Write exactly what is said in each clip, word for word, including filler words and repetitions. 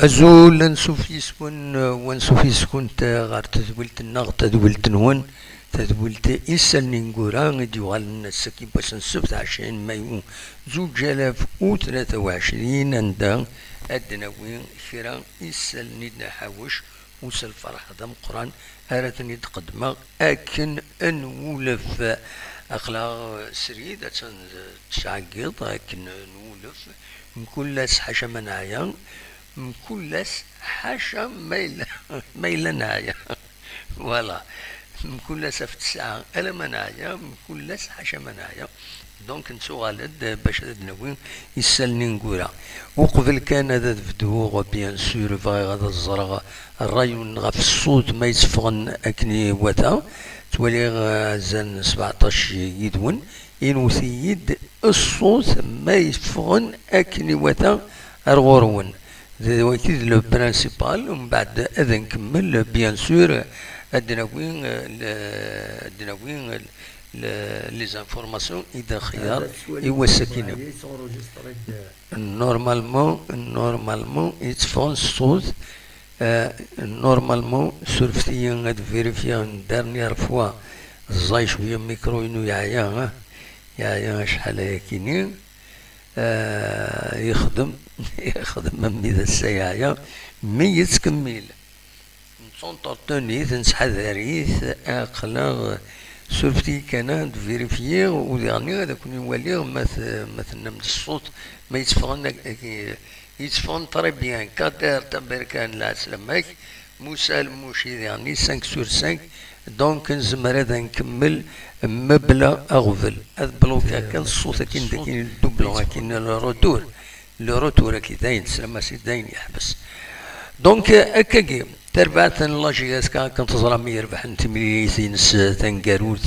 Azul, ansuf yis-wen, wansuf yis-kunt ɣer tedwilt-nneɣ, tadwilt-nwen, tadwilt Isallen ineggura i d-yuɣalen ass-agi n wass n ssebt, ɛecrin mayu zuǧ alaf u tlata u ɛecrin, anda ad d-nawi kra isallen i d-nḥawec, u s lferḥ d ameqqran ara ten-id-qeddmeɣ akken nwulef. Aql-aɣ srid, attan d tesɛeggiḍ, akken nwulef, mkul ass ḥaca ma neɛya, mkul ass ḥaca ma yella, ma yella neɛya. Voilà. Mkul ass ɣef ttesɛa alamma neɛya, mkul ass ḥaca ma neɛya. Donc, nettuɣal-d bac ad d-nawi isallen ineggura. Uqbel kan ad, ad bduɣ, bien sûr, bɣiɣ ad ẓreɣ ṛṛay-nwen ɣef ṣṣut ma yetteffɣen akken iwata. Ttwaliɣ, eh, azal n sbeɛṭac yid-wen. Inwet-iyi-d ṣṣut ma yeffɣen akken iwata ar ɣur-wen. D wagi d le principal, umbeɛd ad nkemmel, bien sûr, ad d-nawi, eh, le, ad d-nawi, eh, le, les informations i d-nxeyyaṛ i wass-akini. Normalement, normalement, yetteffeɣ ṣṣut. Euh, normalement, surfet-iyi ad vérifier une dernière fois. Ẓẓay cwiya micro-inu, yeɛya, ah. Yeɛya acḥal ayakini. Euh, yexdem, yexdem am mi d ass-a yeɛya, mi yettkemmil. Nettunṭerṭun-it, nettḥadar-it, aql-aɣ, surfet-iyi kan ad vérifier, u diɣen ad ken-iwali ma t-, ma tennam-d ṣṣut, ma yetteffɣen ak-, ak-, yetteffɣen très bien. Kader Taberkan, lɛeslama-k. Musa Lmuci diɣen cinq sur cinq. Donc, nezmer ad nkemmel mebla aɣbel. Ad bloquer kan ṣṣut akin d akin, le doublon akin, le retour. Le retour-agi dayen, teslam-as i dayen yeḥbes. Donc, euh, akkagi, tarbaɛt n la J S K, akken teẓram, yerbeḥ n timlilit-ines taneggarut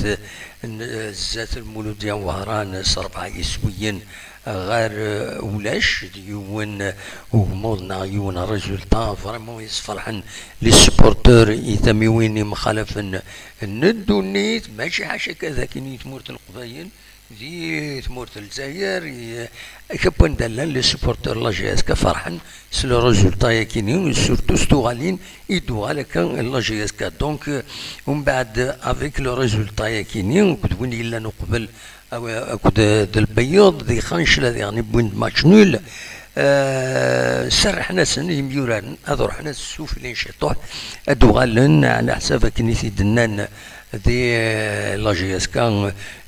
n, euh, zdat Lmuludya n Wehran s rebɛa yiswiyen ɣer, euh, ulac, d yiwen, euh, ugmuḍ neɣ yiwen résultat vraiment yesferḥen les supporters i tamiwin imxalafen n ddunit, mačči ḥaca kan dakin i tmurt n Leqbayel, di tmurt n Lezzayer, i, akk anda llan les supporters n la J S K ferḥen s le résultat-yakini, surtout s tuɣalin i d-tuɣal akka la J S K. Donc, euh, umbeɛd, avec le résultat-yakini, akked win yellan uqbel, aw-, akked, euh, d Lbeyyeḍ, di Xancla diɣen i wwin-d match nul, euh, serrḥen-asen i yimyuraren ad ruḥen ad ssuflin ciṭuḥ, ad uɣalen ɛla ḥsab akken i t-id-nnan di, euh, la J S K,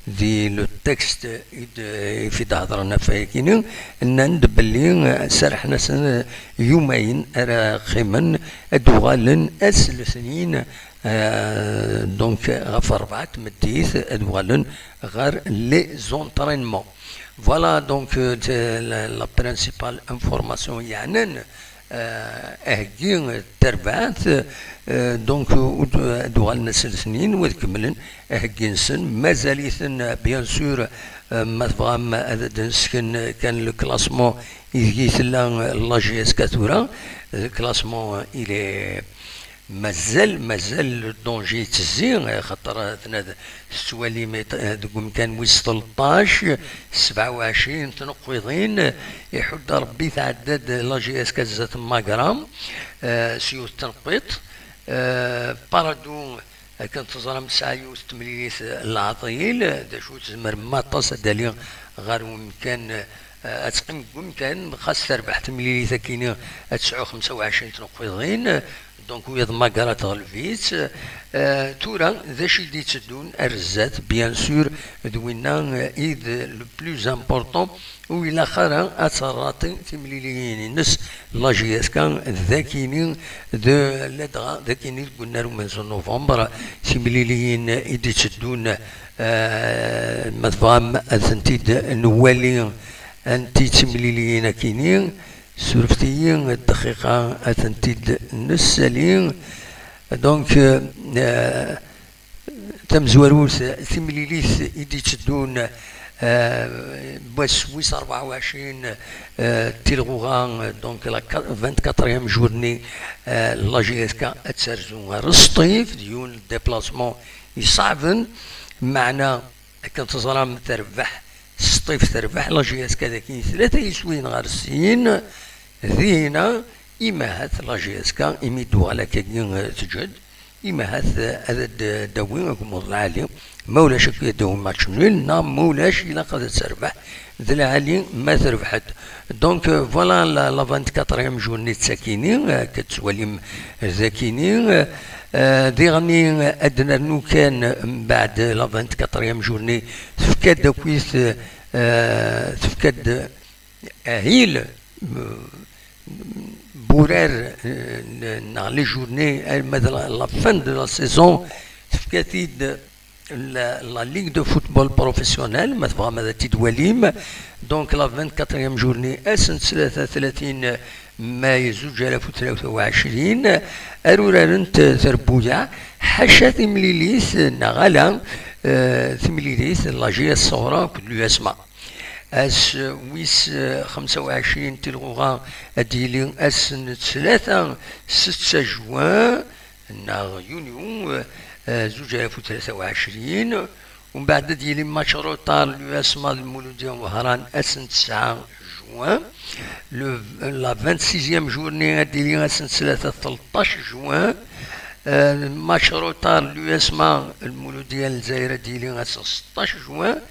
di le texte i d-, i fi d-hedren ɣef wayakini, nnan-d belli, euh, serrḥen-asen, euh, yumayen ara qqimen, ad uɣalen ass letnin, euh, donc ɣef rebɛa n tmeddit ad uɣalen ɣer les entraînements. Voilà, donc, euh, la, la principale information yeɛnan, euh, aheggi n terbaɛt, euh, donc, euh, ad uɣalen ass letnin, u ad kemmlen aheggi-nsen. Mazal-iten, bien sûr, euh, ma tebɣam ad d-nesken kan le classement ideg i tella, euh, la J S K tura. Le classement, euh, il est, mazal, mazal le danger yettezzi, euh, xaṭer, euh, tenad-, tettwalim, euh, deg umkan wis tleṭṭac, sebɛa u ɛecrin tneqqiḍin, iḥudd Rebbi, tɛedda-d la J S K zdat Magra, euh, s yiwet tneqqiḍt. Euh, Paradou, akken teẓram, tesɛa yiwet temlilit n leɛḍil, d acu tzemrem aṭas ad d-ali ɣer umkan, euh, ad teqqim deg umkan, xas terbeḥ temlilit akini ad tesɛu xemsa u ɛecrin tneqqiḍin, donc wiyaḍ Magra teɣleb-itt. Euh, tura, d acu i d-itteddun ar zdat, bien sûr, d winna, euh, i d le plus important, ur ilaq ara ad terraṭi timliliyin-ines la J S K d akini, d ladɣa d akini deg unnar umenzu n novembre, timliliyin i d-itteddun, euh, ma tebɣam ad tent-id-nwali, anti d timliliyin akini, surfet-iyi dqiqa ad tent-id-nessali. Donc, euh, tamezwarut, timlilit i d-itteddun, euh, wass wis rebɛa u ɛecrin, euh, tilɣuɣa, donc la vingt-quatrième journée, euh, la J S K ad terzu ɣer Sṭif, d yiwen n déplacement iṣeɛben, meɛna akken teẓram terbeḥ Sṭif, terbeḥ la J S K dagi tlata yiswiyen ɣer sin, dinna Imahat la J S K imi d-tuɣal akkagi, eh, tǧed, imahat, eh, ad d-dawi agmuḍ lɛali, ma ulac ad d-dawi match nul, neɣ ma ulac ilaq ad terbeḥ d lɛali ma terbeḥ-d. Donc, euh, voilà la, la vingt-quatrième journée d takini, euh, akka tettwalim d akini. Euh, diɣen ad nernu kan mbeɛd la vingt-quatrième journée, tefka-d akkit, euh, tefka-d ahil, euh, burar, euh, neɣ les journées, arma d la, la fin de la saison, tefka-t-id la, la Ligue de football professionnel, ma tebɣam ad t-id-twalim. Donc, la vingt-quatrième journée, ass n ttlata tlatin mai zuǧ alaf u tlata u ɛecrin, ar urarent trebbuyaɛ, ḥaca timlilit, neɣ ala, euh, timlilit, la J S Sawra akked l'U S M A. Ass wis, euh, xemsa u ɛecrin tilɣuɣa ad d-yili ass n ttlata, setta juin, neɣ yunyu, eh, zuǧ alaf u tlata u ɛecrin. Umbeɛd ad yili match retard l'U S M A d Lmuludya n Wehran ass n tesɛa juin. Le, la vingt-sixième journée ad yili ass n ttlata, tleṭṭac juin. Eh, match retard l'U S M A d Lmuludya n Lezzayer ad yili ass n seṭṭac juin.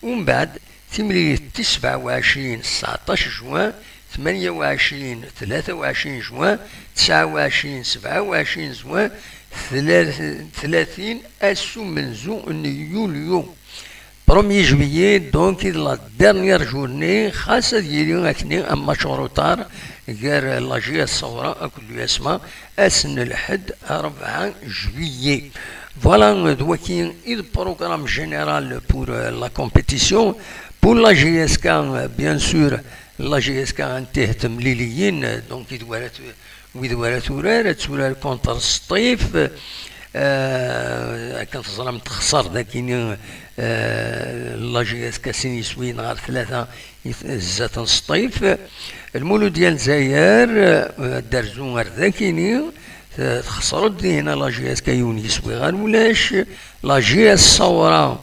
Umbeɛd timlilit tis sebɛa u ɛecrin, sɛeṭṭac juin, tmanya u ɛecrin, tlata u ɛecrin juin, tesɛa u ɛecrin, sebɛa u ɛecrin juin, tla-, tlatin ass umenzu n yulyu. Premier juillet, donc, i d la dernière journée, xas ad yili akni un match en retard gar la J S Sawra akked l'U S M A, ass n lḥedd, rebɛa juillet. Voilà, d waki i d programme général pour, euh, la compétition. Pour la J S K, euh, bien sûr, la J S K ntih temliliyin, euh, donc i d wara tu-, wid wara turar, ad turar contre Sṭif. Euh, akken teẓram, texṣer dakini, euh, la J S K sin yiswiyen ɣer tlata i t-, zdat n Sṭif. Lmuludya n Lezzayer, euh, ad d-terzu ar dakini, t-, texṣer-d dihin la J S K yiwen yiswi ɣer ulac. La J S Sawra,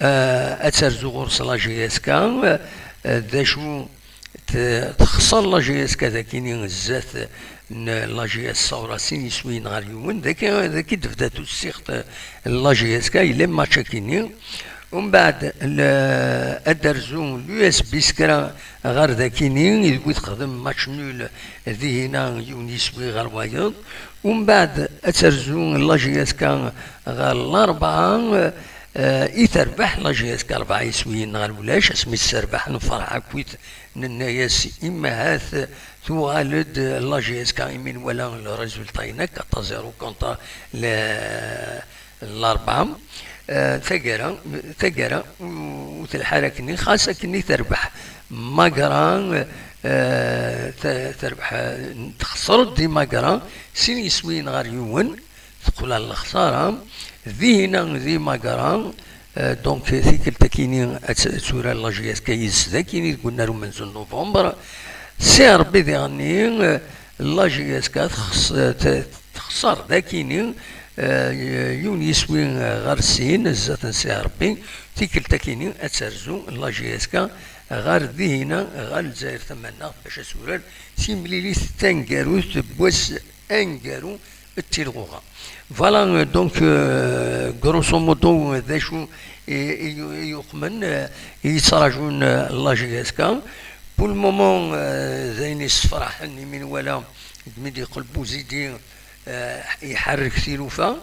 euh, ad terzu ɣur-s la J S K, euh, d acu t-, texṣer la J S K dakini zdat n la J S Sawra sin yiswiyen ɣer yiwen, daki, daki d-tebda tussiɣt n la J S K, yella match akini. Umbeɛd, l-, ad d-terzu l'U S Biskra ɣer dakini, ideg i texdem match nul dihina, yiwen yiswi ɣer wayeḍ. Umbeɛd ad terzu la J S K ɣer Larebɛa, eh, i terbeḥ la J S K rebɛa yiswiyen ɣer ulac, asmi tesserbeḥ nferḥ akkit, nenna-yas imahat tuɣal-d la J S K imi nwala le résultat-inek, quatre zéro contre le, Larebɛa. Eh, taggara, taggara, u-, ur telḥa ara akkenni, xas akkenni terbeḥ Magra, eh, te-, terbeḥ, eh, texṣer-d di Magra, sin yiswiyen ɣer yiwen, teqqel ɣer lexsara. Dihina di Magra, eh, donc, tikkelt akini ad t-, ad turar la J S K yid-s dakini deg unnar umenzu n novembre. Si Rebbi diɣenni, eh, la J S K texs-, te-, texṣer dakini, eh, yiwen yiswi, eh, ɣer sin, zdat n Si Rebbi. Tikkelt akini ad terzu la J S K ɣer dihina, ɣer Lezzayer Tamannaɣt, bac ad turar timlilit taneggarut n wass aneggaru d tilɣuɣa. Voilà, euh, donc, euh, grosso modo, euh, d acu i, i, i yuqmen, euh, i yettraǧun, euh, la J S K. Pour le moment, euh, d ayen yessefraḥen imi nwala, mi d-yeqqel Buzidi, euh, iḥerrek tilufa.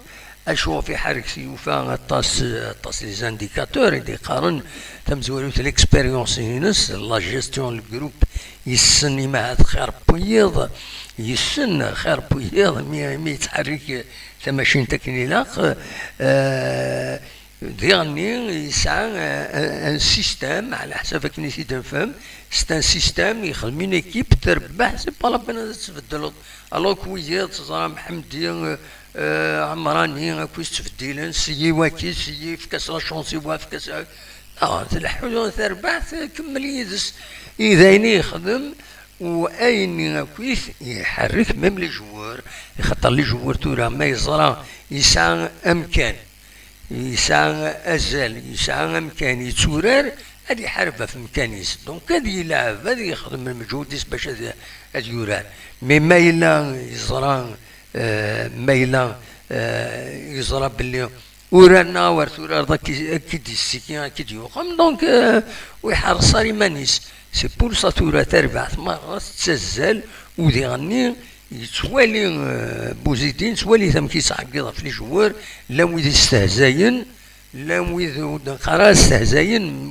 Acu ɣef iḥerrek tilufa? Aṭas, aṭas les indicateurs i d-yeqqaren, tamezwarut, l'expérience-ines, la gestion, le groupe, yessen imahat xir n wiyiḍ, yessen xir n wiyiḍ mi, mi yettḥerrik tamacint akken ilaq. Euh, diɣenni yesɛa, euh, un système, ɛla ḥsab akken i t-id-nefhem, c'est un système, yexdem une équipe, terbeḥ, c'est pas la peine ad tbeddleḍ. Alors que wiyiḍ, teẓram, Ḥemdi, euh, euh, Ɛemrani, akk i ttbeddilen, syi waki, syi, efk-as la chance i wa, efk-as, ah, tleḥḥu terbeḥ, tkemmel yid-s. I d ayen i yexdem, u ayen akkit iḥerrek même les joueurs, xaṭer les joueurs tura ma yeẓra yesɛa amkan, yesɛa azal, yesɛa amkan, yetturar, ad iḥareb ɣef umkan-is. Donc, ad yelɛeb, ad yexdem lmeǧhud-is bac ad, ad yurar. Mais ma yella yeẓra, eh, ma yella, eh, yeẓra belli urar neɣ awer turareḍ, ad k-, ad k-id-yessiki, ad k-id-yuqem, donc, eh, ur iḥerreṣ ara iman-is. C'est pour ça tura tarbaɛt merra tettazzal, u diɣenni yettwali, eh, Buzidin, yettwali-t amek yettɛeggiḍ ɣef les joueurs, llan wid yestehzayen, llan wid ur d-neqqar ara stehzayen,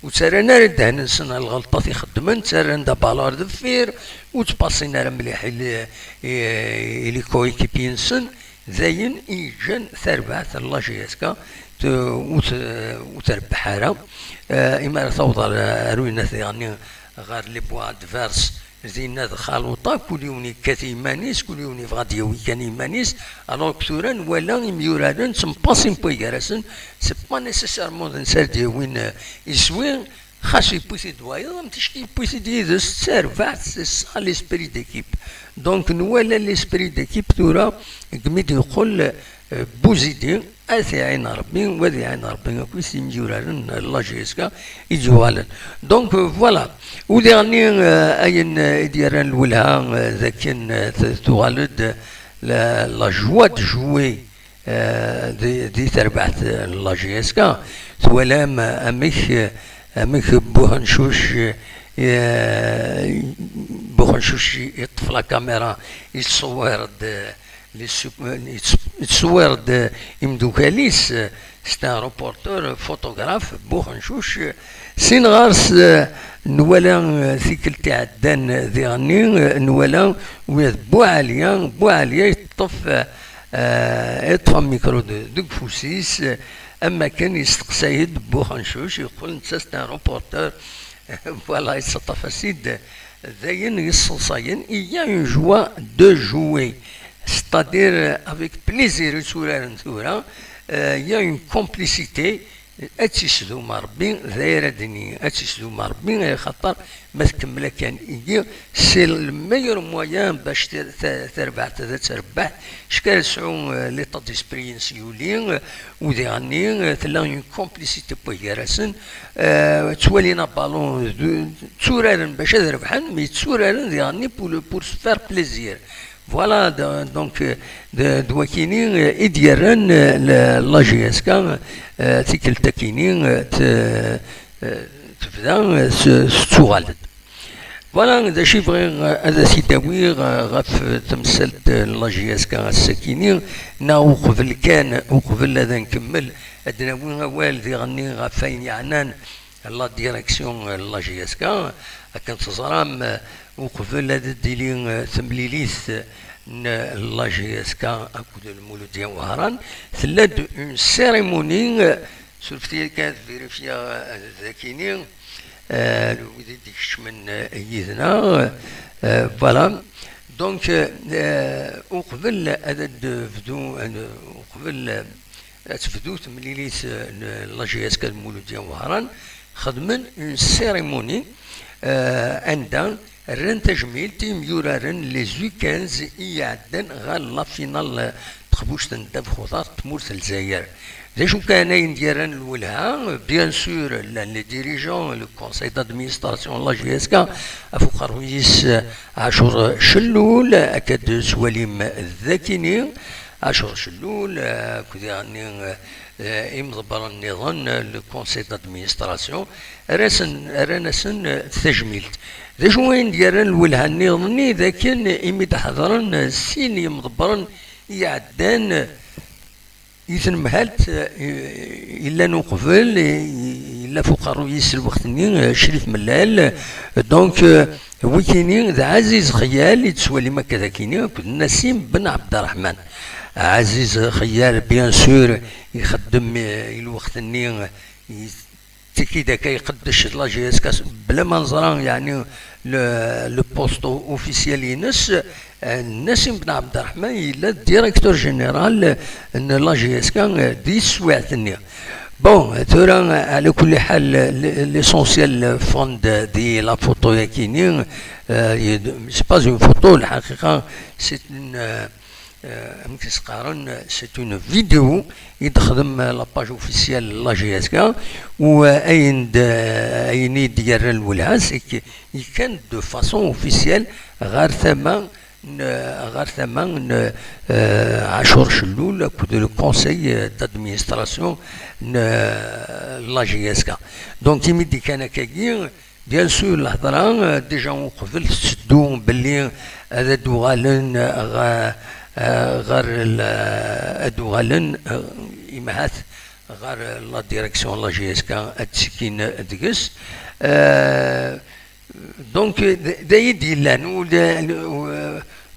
ur ttarran ara ddehn-nsen ɣer lɣelṭat i xeddmen, ttarran-d aballon ar deffir, ur ttpaṣin ara mliḥ i li-, i, i les coéquipiers-nsen. D ayen i yeǧǧan tarbaɛt n la J S K t-, ur t-, ur trebbeḥ ara. Eh, imi ara taweḍ ar, ar winat diɣenni ɣer les points adverses, dinna d xaluṭa, kul yiwen yekkat i yiman-is, kul yiwen yebɣa ad d-yawi kan i yiman-is, alors que tura nwala imyuraren ttempas impuy gar-asen, c'est pas nécessairement d netta ara d-yawin, eh, iswi, xas yewwi-t-id wayeḍ, am ticki yewwi-t-id yid-s, d tarbaɛt, c'est ça l'esprit d'équipe. Donc nwala l'esprit d'équipe tura, deg mi d-yeqqel, eh, Buzidi, ad t-iɛin Rebbi, wa ad iɛin Rebbi akk s imyuraren n la J S K i d-yuɣalen. Donc, euh, voilà. U diɣenni, euh, ayen, euh, i d-yerran lwelha, euh, d akken, euh, t-, tuɣal-d la, la joie de jouer, euh, di, di terbaɛt, euh, n la J S K. Twalam, euh, amek, euh, amek Buhencuc, euh, Buhencuc yeṭṭef la caméra, yettṣewwir-d, euh, les sup-, euh, yettṣ-, yettṣewwir-d, euh, imdukal-is, euh, c'est un reporter, euh, photographe, Buhencuc, euh, sin ɣer-s, euh, nwala, euh, tikkelt iɛeddan, euh, diɣenni, euh, nwala wiyaḍ Buɛaliya, Buɛaliya yeṭṭef, euh, euh, yeṭṭef amikru de-, deg ufus-is, euh, am akken yesteqsay-d Buhencuc, yeqqel netta c'est un reporter, voilà, yettaṭṭaf-as-id d ayen yesseḍsayen, il y a une joie de jouer, c'est-à-dire avec plaisir i tturaren tura, euh, il y a une complicité, ad tt-isdum Rebbi, d ayen ara d-nini, ad tt-isdum Rebbi, axaṭer ma tkemmel akken igi, c'est le meilleur moyen bac ta-, ta-, tarbaɛt ad tt-trebbeḥ, ckal ad tesɛu, euh, l'état d'esprit-ines yuli, euh, u diɣenni, euh, tella une complicité n wid gar-asen, euh, ttwalin aballon, d-, tturaren bac ad rebḥen, mais tturaren diɣenni pour le, pour se faire plaisir. Voilà, d-, donc, euh, d-, d wakini, euh, i d-yerran, euh, la, la J S K, euh, tikkelt akini, euh, t-, euh, tebda, euh, s-, tettuɣal-d. Voilà, d acu i bɣiɣ, euh, ad as-id-awiɣ, euh, ɣef temsalt, euh, n la J S K ass-akini, neɣ uqbel kan, uqbel ad nkemmel, ad d-nawi awal diɣenni ɣef wayen yeɛnan la direction, euh, n la J S K. Akken teẓram, euh, uqbel ad d-tili, euh, temlilit, euh, n la J S K akked Lmuludya Wehran, tella-d une cérémonie, euh, surfet-iyi kan ad vérifier, euh, d akini, euh, wid i d-ikecmen, euh, yid-neɣ, euh, voilà. Donc, euh, euh, uqbel ad d-bdu, euh, uqbel, euh, ad tebdu temlilit, euh, n la J S K d Lmuludya Wehran, xedmen une cérémonie, euh, anda rran tajmilt i yimyuraren les U quinze i iɛeddan ɣer la finale, euh, n teqbuct n ddabex uḍar n tmurt n Lezzayer. D acu kan ayen d-yerran lwelha, bien sûr, llan les dirigeants, le conseil d'administration n la J S K, ɣef uqerruy-is, euh, Ɛacur Cellul, akka d-twalim d akini, Ɛacur Cellul, euh, akked diɣenni, euh, euh, imḍebbren nniḍen, euh, le conseil d'administration, rran-asen, rran-asen, euh, tajmilt. D acu ayen d-yerran lwelha nniḍen-nni, d akken imi d-ḥeḍren, euh, sin yimḍebbren iɛeddan, euh, i tnemhalt, euh, yellan uqbel, i-, yella f uqerruy-is lweqt-nni, euh, Crif Mellal. Donc, euh, wikini d Ɛaziz Xeyyal i d-twalim akka d akini, akked Nassim Ben Ɛebderreḥman. Ɛaziz Xeyyal, bien sûr, ixeddem, euh, i lweqt-nni, euh, i-, tiki d akka iqeddec la J S K, bla ma neẓra, yeɛni, le, le poste officiel-ines, euh, Nassim Ben Ɛebderreḥman yella directeur général n la J S K, euh, di teswiɛt-nni. Bon, tura, euh, ɛla kulli ḥal, l-, l'essentiel ffɣen-d di la photo-yakini, euh, c'est pas une photo, lḥaqiqa, c'est une, euh, amek i s-qqaren, c'est une vidéo i d-texdem la page officielle n la J S K, u ayen d, ayen i d-yerran lwelha, c'est que yekkan de façon officielle ɣer tama n, ɣer tama n, euh, Ɛacur Cellul akked le conseil d'administration n, euh, la J S K. Donc, imi d-ikkan akkagi, bien sûr, lehḍra, euh, déjà uqbel tetteddu belli ad d-uɣalen, euh, ɣ-, euh, ɣer l-, ad d-uɣalen, euh, imahat ɣer la direction n la J S K ad ttekkin deg-s. Euh, donc, d, d ay d-yellan, ur d,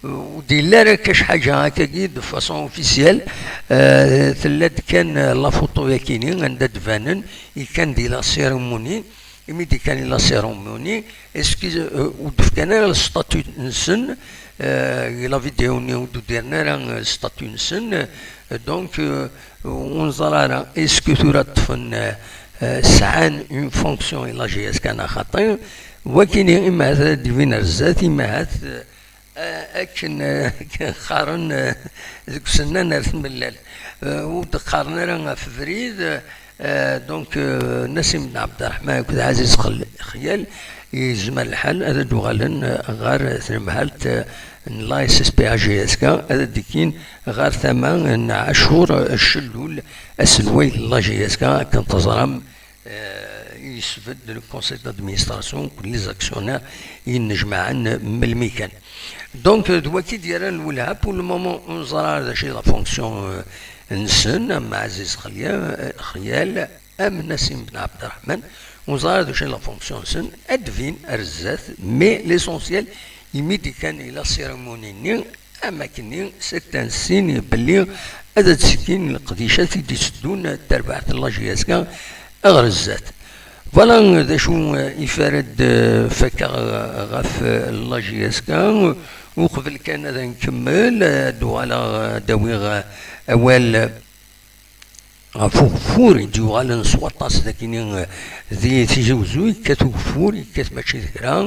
ur d-yelli ara akka ḥaǧa akkagi de façon officielle. Euh, tella-d kan la photo-yakini anda d-banen, yekkan di la cérémonie. Imi d-ikkan la cérémonie, est-ce que, euh, ur d-fkan ara le statut-nsen, euh, la vidéo-nni ur d-udiren ara, euh, statut-nsen, euh, donc, euh, ur neẓri ara, est-ce que tura ṭṭfen, euh, euh, sɛan une fonction i la J S K neɣ xaṭi, wakini imahat ad d-ibin ar zdat, imahat, euh, euh, akken, euh, akken qqaren, euh, deg usennan ar tmellal. Euh, ur d-qqaren ara ɣef ubrid, euh, donc, euh, Nassim Ben Abderrahman akked Aziz Xel-, Xyal, yezmer lḥal ad d-uɣalen, euh, ɣer tnemhalt, euh, n la S S P A J S K, ad d-kkin ɣer tama n Ɛacur, euh, Cellul, aselway n la J S K, akken teẓram, euh, yesbedd le conseil d'administration akked les actionnaires i yennejmaɛen melmi kan. Donc, euh, d waki d-yerran lwelha, pour le moment, ur neẓri ara d acu i d la fonction, euh, nsen, am Aziz Xelya-, euh, Xyal, am Nassim Ben Abderrahman, ur neẓri ara d acu i d la fonction nsen, ad d-bin ar zdat, mais l'essentiel, imi d-ikkan i la cérémonie-nni, am akkenni, c'est un signe belli ad d-ttekkin leqdicat i d-itteddun tarbaɛt n la J S K ɣer zdat. Voilà d acu, eh, i fara d, eh, fakeɣ, eh, ɣef, eh, la J S K. Uqbel kan ad nkemmel, eh, ad uɣaleɣ, eh, ad awiɣ, eh, awal, eh, ɣef ugeffur i d-yuɣalen s waṭas d akini, eh, di Tizi Wezzu, yekkat ugeffur, yekkat mačči d kra,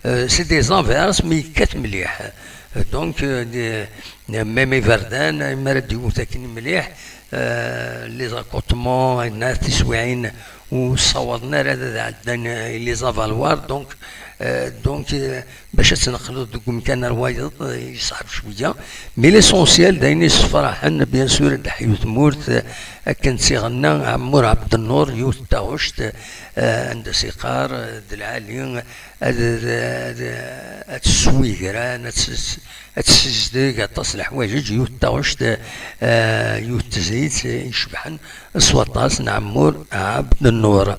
eh, c'est des averses, mais yekkat mliḥ. Donc, eh, di, même iberdan, mi ara d-iwet akken mliḥ, eh, les accotements, ayen ara tiswiɛin ur ssawaḍen ara ad ɛeddan, eh, i les avaloirs, donc, eh, donc, eh, bac ad tneqleḍ deg umkan ar wayeḍ, eh, yeṣɛeb cwiya. Mais l'essentiel, d ayen yessefraḥen, bien sûr, ad d-teḥyu tmurt, eh, akken d-tiɣenna Ɛemmur Ɛebdennur, yiwet n taɣect, eh, anda s-iqqar, eh, d lɛali, ad, ad, ad, ad tessu igran, ad tes-, ad tessizdeg aṭas n leḥwayeǧ, yiwet n taɣect, eh, yiwet n tezlit, eh, icebḥen s waṭas n Ɛemmur Ɛebdennur.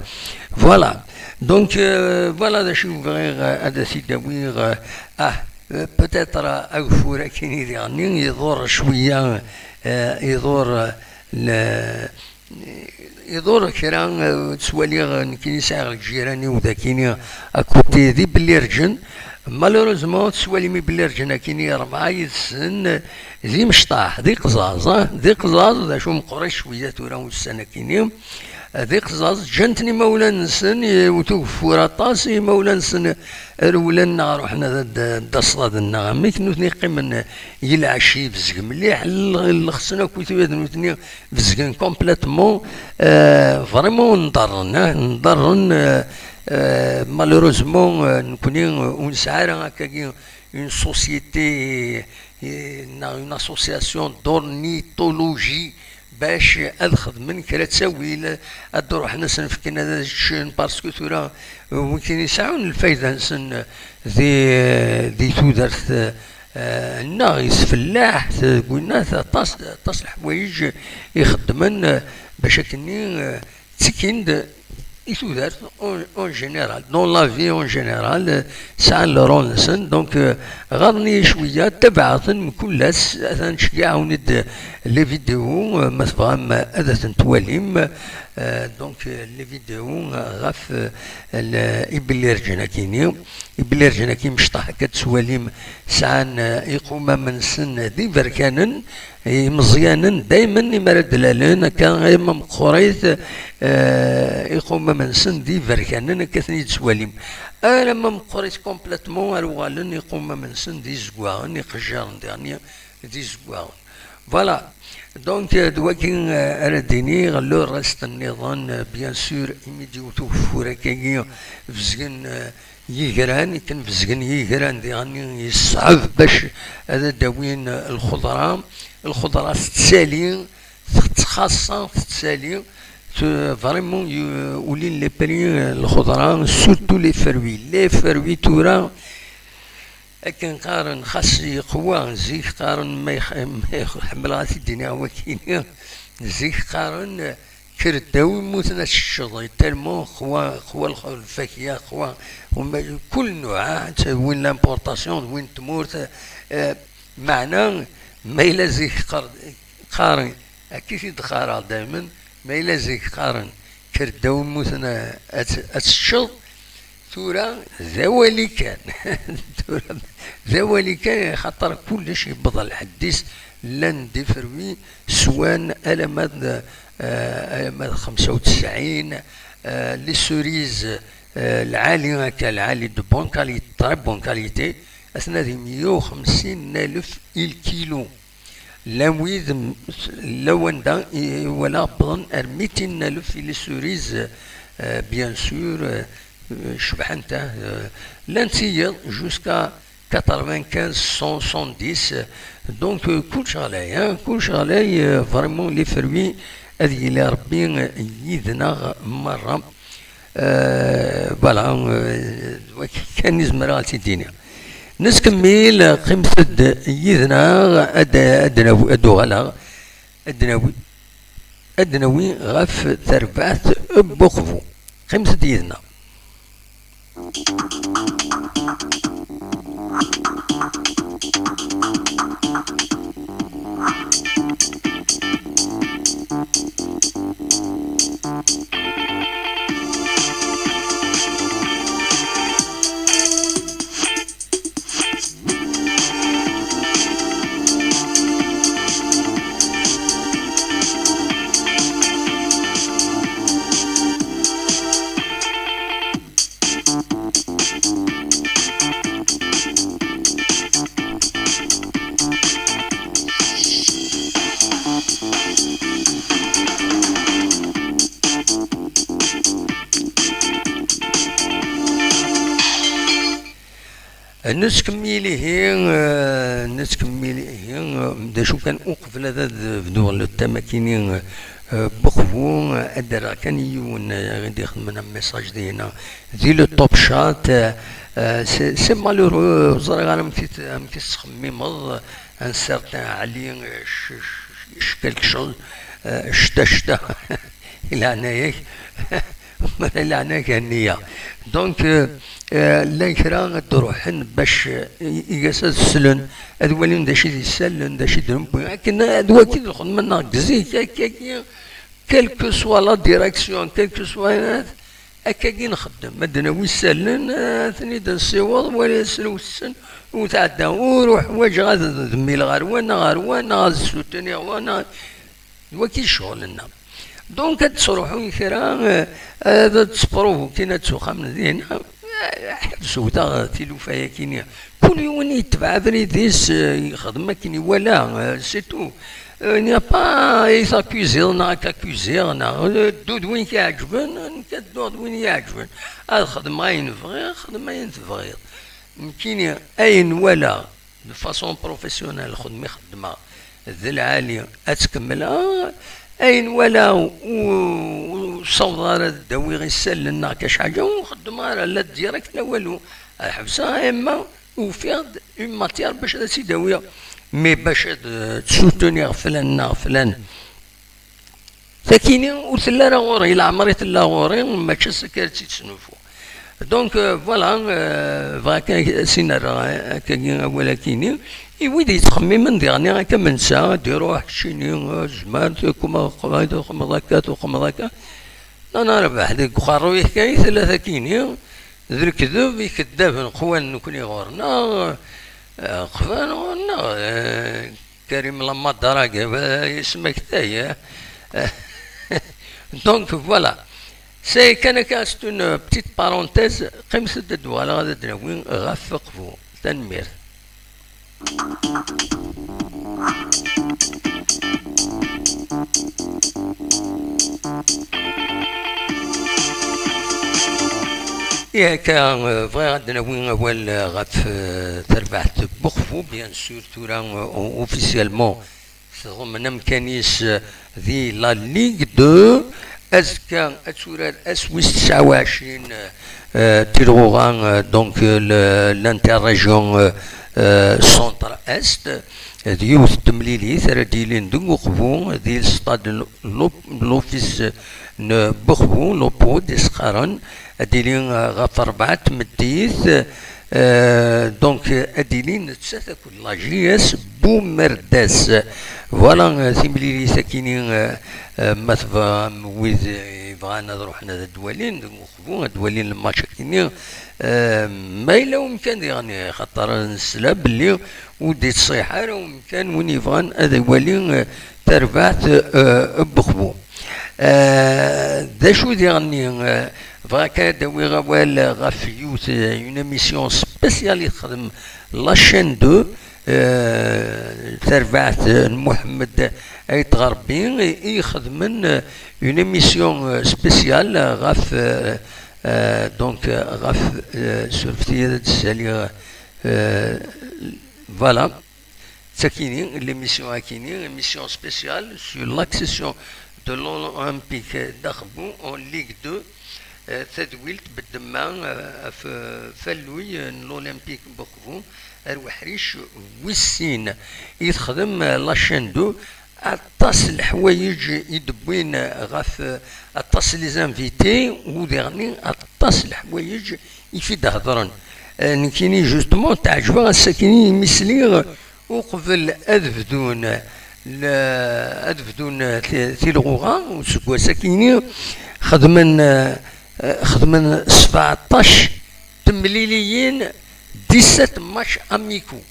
Voilà. Donc, euh, voilà d acu i bɣiɣ, euh, ad t-id-awiɣ, euh, ah, euh, peut-être, euh, ageffur akkin i diɣenni, iḍur cwiya, euh, iḍur, euh, le, iḍur kra, euh, ttwaliɣ, euh, nekkini sɛiɣ lǧiran-iw d akini, à côté d ibellirǧen. Malheureusement, tettwalim ibellirǧen akini rebɛa yid-sen, euh, d imecṭaḥ, d iqzaẓ, ah, d iqzaẓ, d acu meqqer cwiya tura ussan akini. D iqzaẓ, ǧǧan-ten imawlan-nsen, yewwet ugeffur aṭas, imawlan-nsen rewlen neɣ ruḥen ad, ad, ad d-aṣḍaden neɣ amek, nutni qqimen i lɛecc, bezgen mliḥ, l-, llexsen akk tuyat nutni bezgen complètement, euh, vraiment nḍerren, ah, nḍerren, euh, euh, malheureusement, euh, nekkni, euh, ur nesɛi ara akkagi une société, euh, neɣ une association d'ornithologie bac ad xedmen kra ttawil, ad d-ruḥen ad sen-fken ad ččen, parce que tura, euh, win kan yesɛun lfayda-nsen, euh, di, di tudert, euh, nneɣ i tfellaḥt, deg winna aṭas, aṭas leḥwayeǧ i xeddmen, euh, bac akkenni, euh, ttekkin-d i tudert en, en général, dans la vie en général, euh, sɛan le rôle-nsen. Donc, euh, ɣaḍen-iyi cwiya, tabaɛten mkul ass, atan ttceggiɛen-d les vidéos, euh, ma tebɣam ad tent-twalim. Euh, donc, euh, les vidéos, euh, ɣef, euh, le, ibellirǧen akini. Ibellirǧen akini mecṭaḥ akka ad tettwalim, sɛan, euh, iqumam-nsen d iberkanen, imeẓyanen daymen imi ara d-lalen, akka arma meqqrit, eh, iqumam-nsen d iberkanen, akka ad ten-id-tettwalim. Alamma meqqrit complètement ar uɣalen iqumam-nsen d izeggaɣen, iqejjaren diɣen d izeggaɣen. Voilà. Donc, euh, d wagi, euh, ara d-iniɣ, le reste nniḍen, euh, bien sûr, imi d-iwet ugeffur akkagi, bezgen, euh, yigran, akken bezgen yigran diɣen, yeṣɛeb bac ad d-awin, euh, lxeḍra. Lxeḍra tettali, tettxaṣṣa, tettali. Te-, vraiment, y-, ulin les prix, euh, lxeḍra, surtout les fruits. Les fruits tura, akken qqaren, xas yeqwa, zik qqaren, ma yex-, ma yex-, ḥemmleɣ ad t-id-iniɣ wakini, zik qqaren, kker ddaw imuten ad teččeḍ, tellement qwa, qwa lx-, lfakya, qwa, uma, kul nnuɛ, ah, win l'importation, win tmurt, eh, meɛna, ma yella zik qqar-, qqaren, akka i t-id-qqareɣ daymen, ma yella zik qqaren, kker ddaw imuten a-, ad t-, ad teččeḍ, tura d awali kan. Tura d awali kan, axaṭer kullec yewweḍ lḥedd-is, llan d iferwi, swan alamma d, eh, alamma d xemsa u tesɛin, eh, les cerises, eh, lɛali akka, lɛali de bonne qualité, très bonne qualité, atna di meyya u xemsin alef i lkilu. Llan wid m-, llan wanda i walaɣ wwḍen ar mitin alef i les cerises, euh, bien sûr, euh, cebḥent, ah, euh, llan tiyiḍ jusqu'à quatre-vingt-quinze, cent, cent dix, euh, donc, euh, kullec ɣlay, hein, kullec ɣlay, euh, vraiment les fruits, ad yili Rebbi, euh, yid-neɣ merra. Euh, voilà, euh, d wagi kan i zemreɣ ad t-id-iniɣ. Nettkemmil, qqimet-d yid-neɣ, ad, ad nawi, ad uɣaleɣ, ad nawi, ad nawi ɣef terbaɛt n Buqbu. Qqimet-d yid-neɣ. Nettkemmil ihi, eh, nettkemmil ihi, eh, d acu kan, uqbel ad, ad bduɣ le thème-akini, eh, Buqbu, eh, ad d-rreɣ kan i yiwen, eh, i d-ixedmen un message dihina, di le Top Chat, eh, eh, c'est, c'est malheureux, ur ẓriɣ ara amek i t-, amek i tettxemmimeḍ, un certain Ali, eh, ch-, ch-, ch-, quelque chose, eh, cta, cta, i leɛnaya-k. Mara leɛnaya-k, henni-ya. Donc, euh, euh, llan kra ad d-ruḥen bac, euh, i, i gas ad slen, ad walin d acu i d isalen, d acu i d-newwi. Akken, euh, d wagi d lxedma-nneɣ deg zik, akkagi, quelle que soit la direction, quelle que soit, euh, akkagi nxeddem. Ad d-nawi isalen, euh, ad ten-id-nessiweḍ, wala ad slewsen, u tɛedda. Ur uḥwaǧeɣ ad d-mmileɣ ar wa, neɣ ar wa, neɣ ad ssutuniɣ wa, neɣ d wagi ccɣel-nneɣ. Donc, ad d-sruḥun kra, eh, ad d-sprovokin, ad ttuxamen dinna, eh, ḥbes wteɣ tilufa-yakini. Kul yiwen yetbeɛ abrid-is, eh, yexdem akken iwala, eh, c'est tout. Eh, il n'y a pas, i takuziḍ neɣ ad k-akuziɣ, neɣ, eh, ddu d win k-iɛeǧben, nekk ad dduɣ d win i yi-iɛeǧben. Ad xedmeɣ ayen bɣiɣ, xdem ayen tebɣiḍ. Nekkini, ayen walaɣ, de façon professionnelle, lxedma i xeddmeɣ d lɛali, ad tt-kemmleɣ. Ayen walaɣ ur, ur ssawḍeɣ ara ad d-awiɣ isallen neɣ kac ḥaǧa, ur xeddmeɣ ara, la direct la walu. Ad ḥebseɣ, ama ufiɣ-d une matière bac ad tt-id-awiɣ. Mais bac ad, euh, ttsouteniɣ flan neɣ flan, takini ur telli ara ɣur-i, leɛmer i tella ɣur-i, mačči ass akka ara tt-id-snulfuɣ. Donc, euh, voilà, euh, bɣiɣ kan ad s-in-rreɣ akkagi awal-akini. I wid yettxemmimen diɣen akka am netta, ad d-iruḥ keččini, euh, tzemreḍ, tuqmeḍ qrib, tuqmeḍ akka, tuqmeḍ akka. Non, non, Rabaḥ, deg uqerruy-ik kan i tella takini, d lekdeb, ikeddaben qwan nekni ɣur-neɣ, euh, qban ɣur-neɣ, euh, Karim Lamadara, isem-ak tayi, eh? Donc, voilà. C'est kan akka, c'est une petite parenthèse. Qqimet-d, ad d-uɣaleɣ ad d-nawi ɣef Qbu. Tanemmirt. Ihi akka, eh, bɣiɣ ad d-nawi awal, eh, ɣef, eh, terbaɛt n Buxvu, bien sûr, tura, eh, officiellement, tḍemmen amkan-is, eh, di la Ligue deux. Azekka ad turar ass wis tesɛa u ɛecrin, eh, Tilɣuɣa, eh, donc, eh, le, l'interrégion, eh, eh, centre-est, eh, d yiwet n temlilit ara d-yilin deg Uqbu, di stade n l'Op-, l'Office n Buxvu, l'Opod i s-qqaren, ad d-yili, eh, ɣef rebɛa n tmeddit, eh, donc, eh, ad d-yili nettat akked la J S Bumerdas. Voilà, eh, timlilit akini, eh, eh, ma tebɣam wid, eh, yebɣan ad ruḥen ad d-walin deg Uqbu, ad d-walin lmatch akini, eh, ma yella umkan diɣen, xaṭer nesla belli ur d-ittṣiḥ ara umkan win yebɣan ad iwali, eh, tarbaɛt, eh, n Buxvu. Eh, d acu diɣen-nni, eh, bɣiɣ kan ad d-awiɣ awal ɣef yiwet, eh, une émission spéciale i texdem la chaîne deux, eh, tarbaɛt, eh, n Muḥemmed Ayt Ɣerbi, i, i ixedmen, eh, une émission, eh, spéciale ɣef, eh, eh, donc, eh, ɣef, eh, surfet-iyi ad d-ssaliɣ, eh, voilà. Sakini, l'émission akini, émission spéciale sur l'accession de l'Olympique d'Axbu en Ligue deux, eh, tadwilt beddemma, eh, ɣef, eh, falluy, eh, n l'Olympique Buxvu, ar weḥric wis sin. I texdem, eh, la chaîne deux, aṭas n leḥwayeǧ i d-wwin, eh, ɣef, eh, aṭas les invités, u diɣen aṭas n leḥwayeǧ i fi d-hedren. Eh, nekkini, justement, teɛǧeb-aɣ ass-akini imi sliɣ uqbel ad bdun le-, ad bdun ti-, tilɣuɣa, useggas akini xedmen, eh, xedmen sbeɛṭac temliliyin, dix-sept matchs amicaux.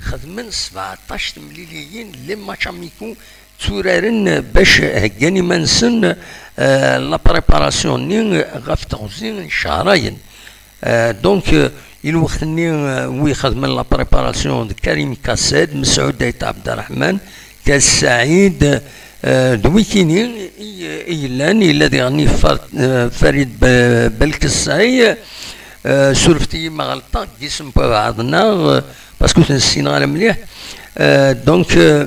Xedmen sbeɛṭac temliliyin, les matchs amicaux, tturaren bac heggan iman-nsen, eh, la préparation-nni ɣef teɣzi n cehrayen. Euh, donc, euh, i lweqt-nni, euh, wi xedmen la préparation d Karim Kassed, Mesɛud Ayt Abderrahman, Kass Saɛid, euh, d wikini i, i yellan, yella diɣen Fa-, euh, Farid Be-, Belkessay, euh, surfet-iyi ma ɣelṭeɣ deg yisem n wabeɛḍ-nneɣ, euh, parce que ur ten-ssineɣ ara mliḥ. Euh, donc, euh,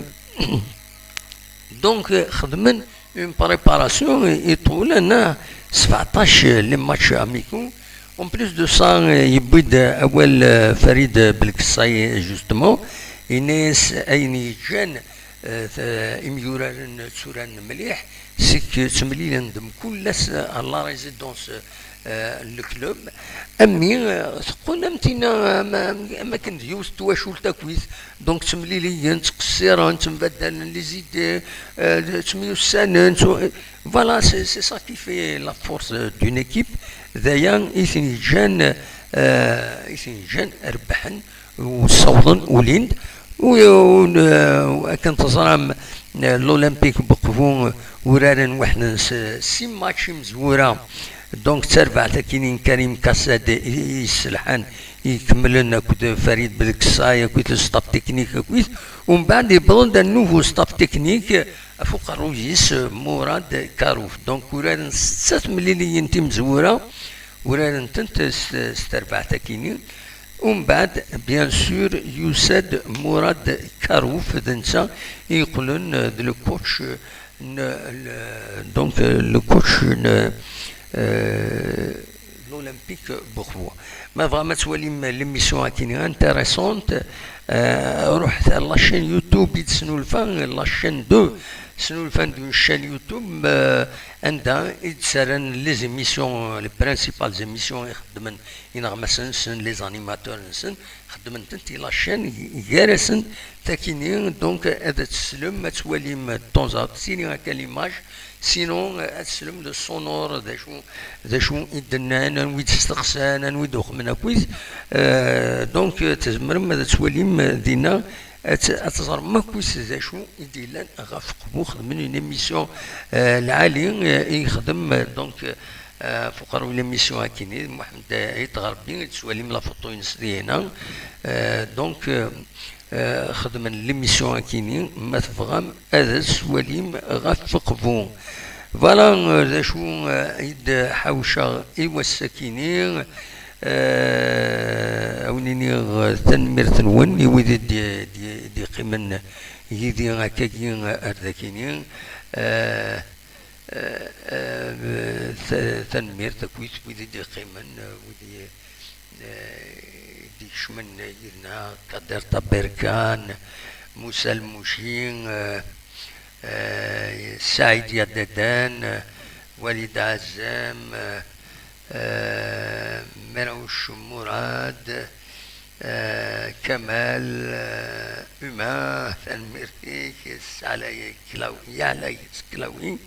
donc, euh, xedmen une préparation i, iṭulen, ah, sbeɛṭac, euh, les matchs amicaux. En plus de ça, euh, yewwi-d, euh, awal, euh, Farid Belkessay, justement, yenna-yas ayen yeǧǧan, euh, t-, imyuraren tturaren mliḥ, c'est que ttemlilen-d mkul ass, euh, à la résidence, euh, euh, le club. Ami, euh, teqqel am tinna, am, am, am akken d yiwet n twacult akkit. Donc, ttemliliyen, ttqessiren, ttembaddalen les idées, euh, ttemyussanen, ttu-, voilà, c'est, c'est ça qui fait la force, euh, d'une équipe. D aya i ten-yeǧǧan, euh, i ten-yeǧǧan rebḥen, u ssawḍen, ulin-d. U, u, u, akken teẓram, euh, l'Olympique Beqbu, euh, uraren weḥd-nsen six matchs imezwura. Donc, d tarbaɛt akkin n Karim Kassad i, i yesselḥan, i ikemmlen akked Farid Belkessay, akked le staff technique, akked. Umbeɛd, yewweḍ-d un nouveau staff technique, ɣef uqerruy-is, Murad Karouf. Donc, uraren setta temliliyin timezwura, uraren-tent s, s terbaɛt akkin. Umbeɛd, bien sûr, yusa-d Murad Karouf, d netta i yeqqlen d le coach n, le, donc, le coach n, euh, l'Olympique Bourbois. Ma tebɣam ad twalim l'émission akkin intéressante, euh, ruḥet ar la chaîne YouTube i d-snulfa, la chaîne deux, snulfan-d une chaîne YouTube, euh, anda i d-ssaran les émissions, les principales émissions i xeddmen ineɣmasen-nsen, les animateurs-nsen, xeddmen-tent i la chaîne, gar-asen takini, donc, ad teslem, ad twalim de temps à autre, tili akka l'image, sinon, ad teslem le sonore, d acu, d acu i d-nnan, anwi d-steqsan, anwi d-uxmen akkit. Euh, donc, tzemrem ad twalim dinna, ad, ad teẓrem akkit d acu i d-yellan ɣef Qbu, xedmen une émission, euh, lɛali, euh, i yexdem, euh, donc, euh, Ɣef uqerruy n l'émission akini, d Muḥend Ayt Ɣerbi, ad twalim la photo-ines dihina. Euh, donc, euh, euh, xedmen l'émission akini, ma tebɣam ad twalim ɣef Feqbu. Voilà, euh, d acu, euh, i d-ḥawceɣ i wass-akini. Euh, a wen-iniɣ, euh, tanemmirt-nwen i wid i d-, d-, d-yeqqimen yid-i akkagi ar dakini. Euh, Eh, eh, ta-, tanemmirt akkit wid i d-yeqqimen, eh, wid i, eh, i d-ikecmen yid-neɣ, Kader Taberkan, Musa Lmuci, eh, eh, Saïd Yadadan, eh, Walid Azem, eh, eh, Merawc Murad, eh, Kamal, eh, Uma, tanemmirt-ik, Saɛlay Klaw-, Yaɛlay Klawi,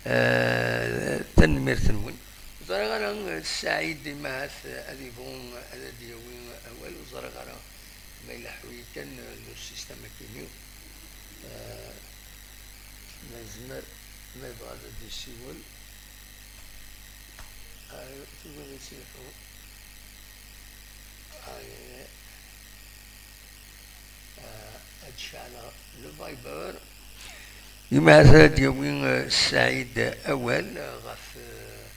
eh, tanemmirt-nwen. Ur ẓriɣ ara, eh, Saɛid, imahat, eh, ad ibɣu ad d-yawi awal, ur ẓriɣ ara ma yella ḥwi kan, eh, le système akini. Eh, nezmer, ma yebɣa ad d-yessiwel. Ay, tugiḍ ad yesselḥu. Ay, ay, ay. Ah, ad ceɛleɣ le Viber. Imahat ad d-yawi, eh, Saɛid awal, eh, ɣef, eh,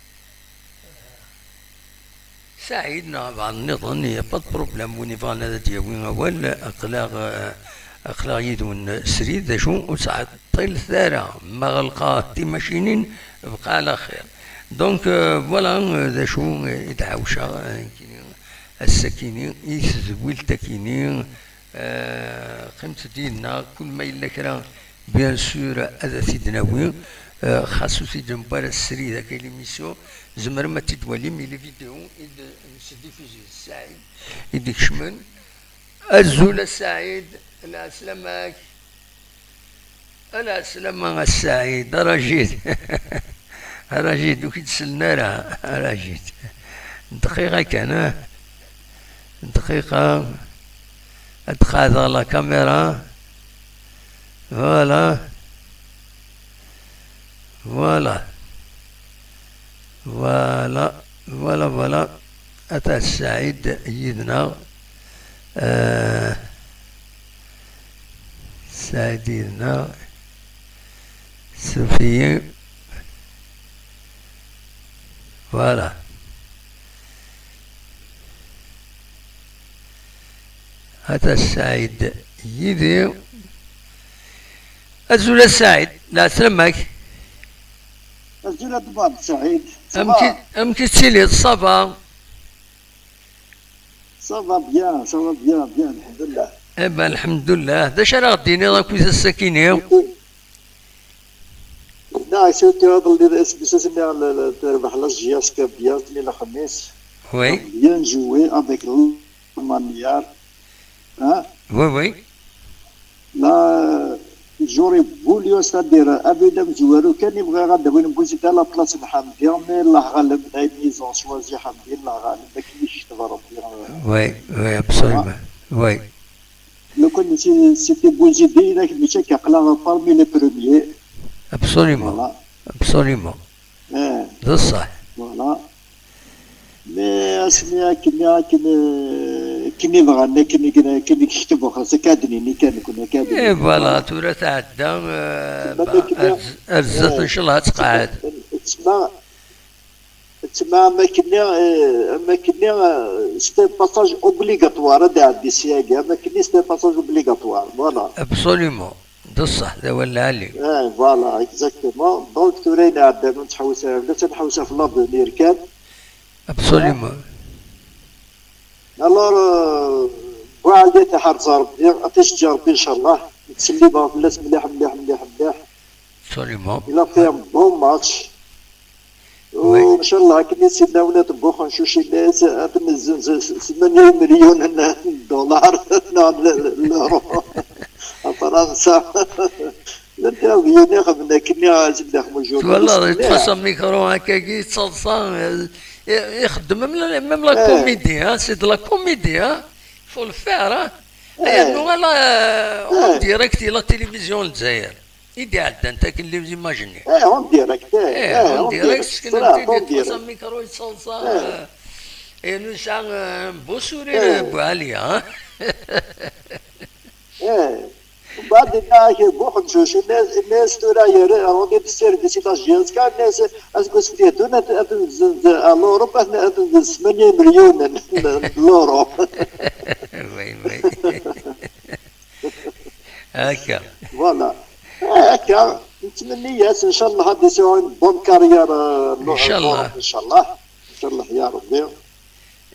Saɛid neɣ bɛaḍ nniḍen, y a pas de problème. Win ibɣan ad d-yawi awal, aql-aɣ, eh, aql-aɣ yid-wen srid, d acu, ur ttɛeṭṭilet ara, ma ɣelqeɣ timacinin, bqa ɛla xir. Donc, euh, voilà, euh, d acu, euh, i d-ɛawceɣ, euh, nekkini, ass-akini, i tedwilt-akini, euh, qqimet-d yid-neɣ, kul ma yella kra, bien sûr, ad t-id-nawi, euh, xas ur t-id-newwi ara srid akka i l'émission, tzemrem ad t-id-twalim i les vidéos i d-nesdiffuzi, Saɛid i d-ikecmen. Azul a Saɛid, lɛeslama-k. Ala, sslama a Saɛid, a Rajid. A Rajid, ur k-id-sellen ara, a Rajid. Dqiqa kan, ah. Dqiqa. Ad d-qeɛdeɣ la caméra. Voilà. Voilà. Voilà, voilà, voilà. Ata Saɛid yid-neɣ. Euh, Saɛid yid-neɣ. Suref-iyi. Voilà. Ata Saɛid yid-i. Azul a Saɛid, lɛeslama-k. Azul a Ddebab Saɛid. Ça va? Amek i, amek i tettiliḍ? Ça va? Ça va bien, ça va bien, bien, lḥemdullah. Eh ben, lḥemdullah. D acu ara ɣ-d-tiniḍ akkit ass-akini? Écoute, non, surtout iḍelli, aseggas-nni, terbeḥ la J S K bien, tili lexmis. Oui. Bien joué avec la manière. Hein? Oui, oui. Là, j'aurais voulu, c'est-à-dire, abrid amezwaru kan i bɣiɣ ad d-awin Buzid à la place n Ḥamdi, mais Allah ɣaleb, d ayen ils ont choisi Ḥamdi, Allah ɣaleb, akken i yekteb Rebbi. Oui, oui, absolument. Voilà. Oui. Lukan si-, c'était Buzid, d akken mačči akka, aql-aɣ parmi les premiers. Absolument. Voilà. Absolument. Eh. D ṣṣeḥ. Voilà. Mais asmi akken, akken, eh, akken i bɣan, akken i, akken i yekteb uxas, akka ad d-nini kan nekkni, akka ad d-nini. Eh, voilà, tura tɛedda, eh, ar z-, ar zdat, eh, ncallah ad tqeɛɛed. Tsemma, tsemma am akkenni, eh, am akkenni, eh, c'est un passage obligatoire, ad iɛeddi syagi, am akkenni c'est un passage obligatoire, voilà. Absolument. D ṣṣeḥ, d awal lɛali. Eh, voilà, exactement. Donc, tura ayen iɛeddan ur nettḥewwis ara fell-as, ad nḥewwes ɣef l'avenir kan. Absolument. Alors, euh, Buɛli, ad t-iḥrez Rebbi, ad t-iceǧǧ Rebbi, ncallah. Nettsellim fell-as mliḥ, mliḥ, mliḥ, mliḥ. Absolument. Il a fait un bon match. Oui. Ncallah akken i s-inna ula tebbuxen cucillas, ad ten-zzenz s tmanya imelyunen n ddulaṛ neɣ n l-, l-, l'euro. A Fransa. Llan tiɣyunin xedmen akken i Ɛziz Dda Ḥemmu Juri. Twalaḍ, yeṭṭef-as amikru akkagi, yettaḍsa, eh, ixeddem même la, même la comédie, hein, c'est de la comédie, hein. Faut le faire, hein. Eh. Yernu ala, eh, en direct i la télévision n Lezzayer. I d-iɛeddan akken les images-nni. Eh, en direct, eh, eh, en direct, sseknent-id, yeṭṭef-as amikru, yettaḍsa, eh, yernu yesɛa, eh, bu sourire, eh, Bu Ɛli, ha? Eh. Mbeɛd yenna-ak Buxencuc, yenna-as, yenna-as tura yerra, on est de service i la J S K, yenna-as aseggas i d-iteddun ad, ad nzenz à l'Europe, ad, ad nzenz tmanya imelyunen n, n l'euro. Oui, oui. Akka. Voilà. Eh, akka. Nettmenni-as, ncallah, ad yesɛu une bonne carrière, euh, en Europe, ncallah. Ncallah, ya Rebbi.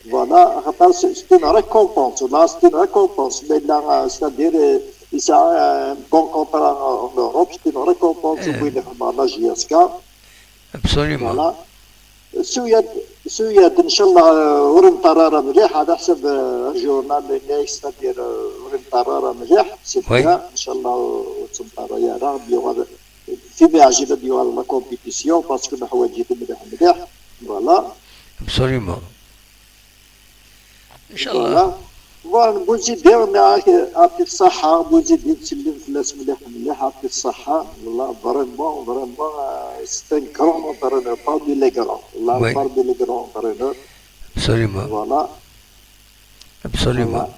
Voilà, axaṭer c'est, c'est une récompense. Là, c'est une récompense. Mais là, euh, c'est-à-dire, euh, il a un bon contrat en, en Europe, c'est une récompense. Eh. Win ixdem la J S K. Absolument. Voilà. Suyad, suyad, ncallah, euh, ur nṭerr ara mliḥ, ɛla ḥsab, euh, journal, c'est-à-dire, euh, ur nṭerr ara mliḥ, c'est bien, ncallah, ur ttnṭerray ara, ad yuɣal, timi ɛjil ad yuɣal la compétition, parce que neḥwaǧ-it mliḥ, mliḥ. Voilà. Absolument. Ncallah. Voilà. Bon, Bouzidi, on a, يعطيك الصحة, Bouzidi, nettsellim fell-as mliḥ, mliḥ, يعطيك الصحة. Voilà, vraiment, vraiment, euh, c'est un grand entraîneur, parmi les grands. Voilà, oui, parmi les grands entraîneurs. Absolument. Voilà. Absolument.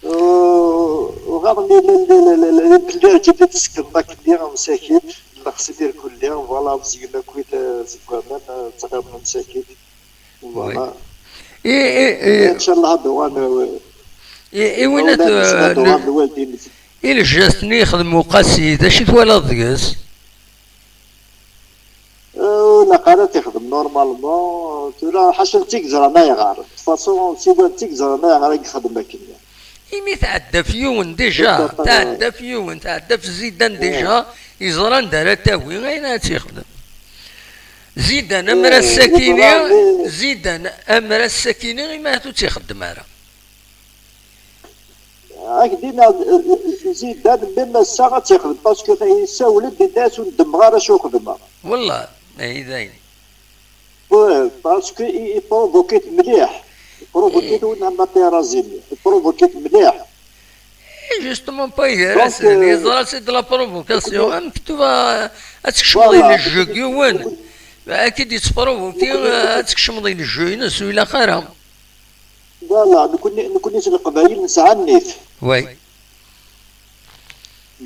Voilà. Euh, وغير les, les, les, les, les, les players ǧǧet-d seg Makni, msakit, lexsir kulli, voilà, mzegna kuit, euh, seg waman, euh, ttɣimen msakit. Voilà. Oui. Et, et, et, ncallah ad uɣalen, et, et win ad, ad uɣalen lwaldin. Et le geste-nni yexdem Uqasi, d acu i twalaḍ deg-s? Euh, ilaq ara t-ixdem normalement, tura ḥaca netta i yeẓran ayɣer. De toute façon, siwa netta i yeẓran ayɣer i yexdem akken. Imi tɛedda f yiwen déjà, tɛedda f yiwen, tɛedda f Zidane déjà, yeẓra anda ara tawi, ayen ara tt-ixdem. Zidane, amer ass-akini, Zidane, amer ass-akini, imi ur tt-ixeddem ara. Ak-d-iniɣ, Zidane, même ass-a ad tt-ixdem, parce que yessawel-d, yenna-as ur ndemmeɣ ara acu xedmeɣ. Wallah, ahi dayen. Ouais, parce que i, i provoqué-t mliḥ. I provoqué-t win am Materazzi-nni. I provoqué-t mliḥ. Et justement, pas hier, donc, euh, yeẓra c'est de la provocation. Am ktuba, ad tkecmeḍ i le jeu n yiwen. Ad k-id-yettprovoqué, ad tkecmeḍ i le jeu-ines, ur ilaq ara. Voilà, nekkni, nekkni s Leqbayel nesɛa nnif. Oui.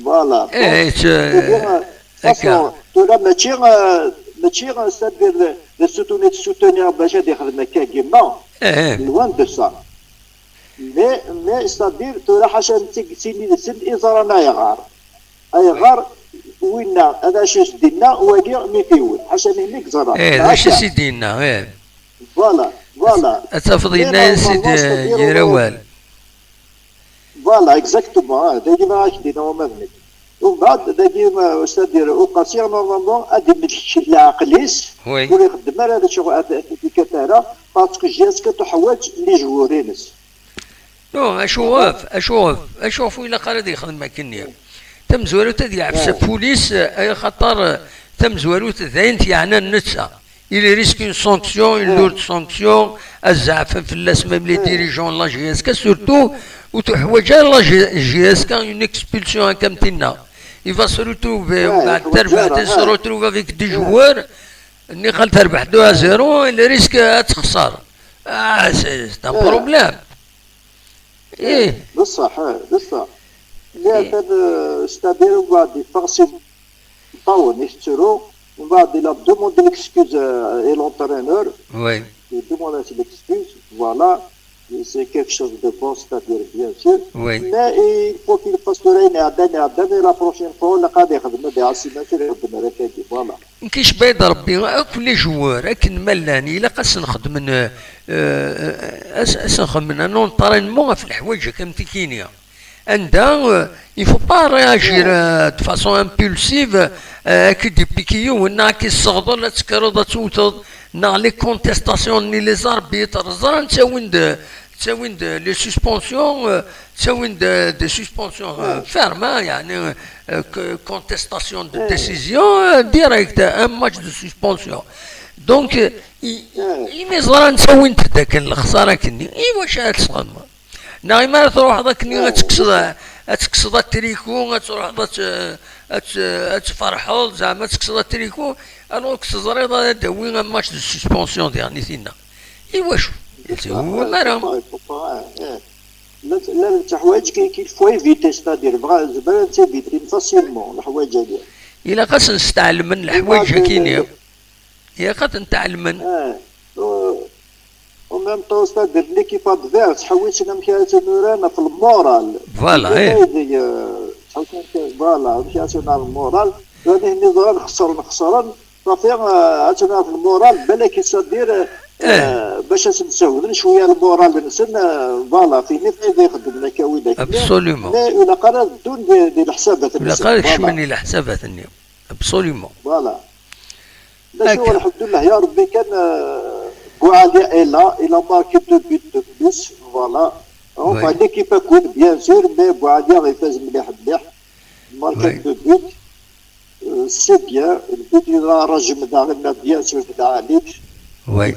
Voilà. Eh, donc, eh, tura, eh, façon, tura mačči, eh, mačči, eh, c'est-à-dire, d, d soutenir, soutenir bac ad ixdem akkagi, non. Eh, eh. Loin de ça. Mais, mais, c'est-à-dire, tura ḥaca netta i yettini deg-sen i ẓran ayɣer. Ayɣer winna, ad acu s-d-inna, wagi mi t-iwet. Ḥaca nehni i yeẓran. Eh, d acu s-d-inna, eh. Voilà, voilà. Ad tafeḍ yenna-yas-id, eh, yir awal. Voilà, exactement, ah, dagi ma ak-d-iniɣ uma d nekk. Umbeɛd, dagi ma, c'est-à-dire, Uqasi, normalement, ad imlek leɛqel-is, oui, ur ixeddem ara d acu, ad, ad, ad ara, parce que J S K tuḥwaǧ les joueurs-ines. Non, acuɣef, acuɣef, acuɣef ur ilaq ara ad yexdem akkenni? Tamezwarut ad yeɛfes aful-is, eh, axaṭer, eh, tamezwarut d ayen t-yeɛnan netta. Il risque une sanction, une lourde sanction, ad zeɛfen fell-as même les dirigeants n la J S K, surtout, ur tuḥwaǧ ara la J-, J S K une expulsion, akka am tinna. Il va se retrouver, mbeɛd tarbaɛt, il se retrouve avec des joueurs, nniɣ-ak terbeḥ deux à zéro, il risque ad texser. Ah, c'est, c'est un problème. Eh, d ṣṣeḥ, eh, d ṣṣeḥ. Nniɣ-ak, eh, c'est-à-dire, mbeɛd yeffeɣ si Ṭawen, itettru, mbeɛd il a demandé l'excuse, euh, à l'entraîneur. Oui. Il demande l'excuse, voilà. C'est quelque chose de bon, c'est-à-dire, bien sûr. Oui. Mais il faut qu'il fasse tura ayen iɛeddan, iɛeddan, et la prochaine fois, ilaq ad ixdem, ad iɛass, mačči ad ixdem ara akkagi, voilà. Nekk icebba-yi-d Rebbi akk les joueurs, akken ma llan, ilaq ad sen-xedmen, euh, euh, ad s-, ad sen-xedmen un entraînement ɣef leḥwayeǧ akka am tikini. Anda, euh, il faut pas réagir, euh, de façon impulsive, euh, ad k-id-ipiki yiwen, neɣ ad k-isseɣḍel, ad tekkreḍ ad tewteḍ, neɣ les contestations-nni, les arbitres, ẓran ttawin-d, ttawin-d les suspensions, euh, ttawin-d des suspensions, euh, fermes, hein, yeɛni, euh, que, contestation de décision, euh, directe, un match de suspension. Donc, euh, i, imi ẓran ttawin-d akken lexsara-nni, i wacu ara tesɣem? Neɣ imi ara truḥeḍ akken ad tekkseḍ, Ad tekkseḍ atriku, ad truḥeḍ ad t-, ad t-, ad tferḥeḍ, zeɛma ad tekkseḍ atriku, alors que teẓriḍ ad d-tawi un match de suspension diɣen i tinna. Iwacu? Ur ara. La, la, la, teḥwaǧ ki, qu'il faut éviter, c'est-à-dire, bɣa, zemren ad tt-éviter facilement, leḥwaǧ-agi. Ilaq ad sen-steɛlemen leḥwaǧ-agi-nni. Ilaq ad ten-tɛelmen. Eh, euh, en même temps, c'est-à-dire, l'équipe adverse, ḥewwisen amek ara tt-nuran ɣef lmural. Voilà, eh. Voilà, amek ara tt-nuran ɣef lmural. Tura nitni ẓran xesren, xesren. Safi, eh, ad tt-nuran ɣef lmural, balak, c'est-à-dire, eh, bac ad sen-ssagden cwiya lmural-nsen, eh, voilà, fini, fini ixeddmen akka widak-nni. Absolument. Mais ilaq ara ddun di, di leḥsabat-nsen. Ilaq ara kecmen i leḥsabat-nni. Absolument. Voilà. D acu, alḥemdulillah, ya Rebbi kan, euh, Boualia est là, il a marqué deux buts de plus, voilà. Enfin, l'équipe akk-, bien sûr, mais Boualia ifaz mliḥ, mliḥ. Marqué deux buts. Euh, c'est bien. Le but il a rajm daɣen, bien sûr, d lɛali. Oui.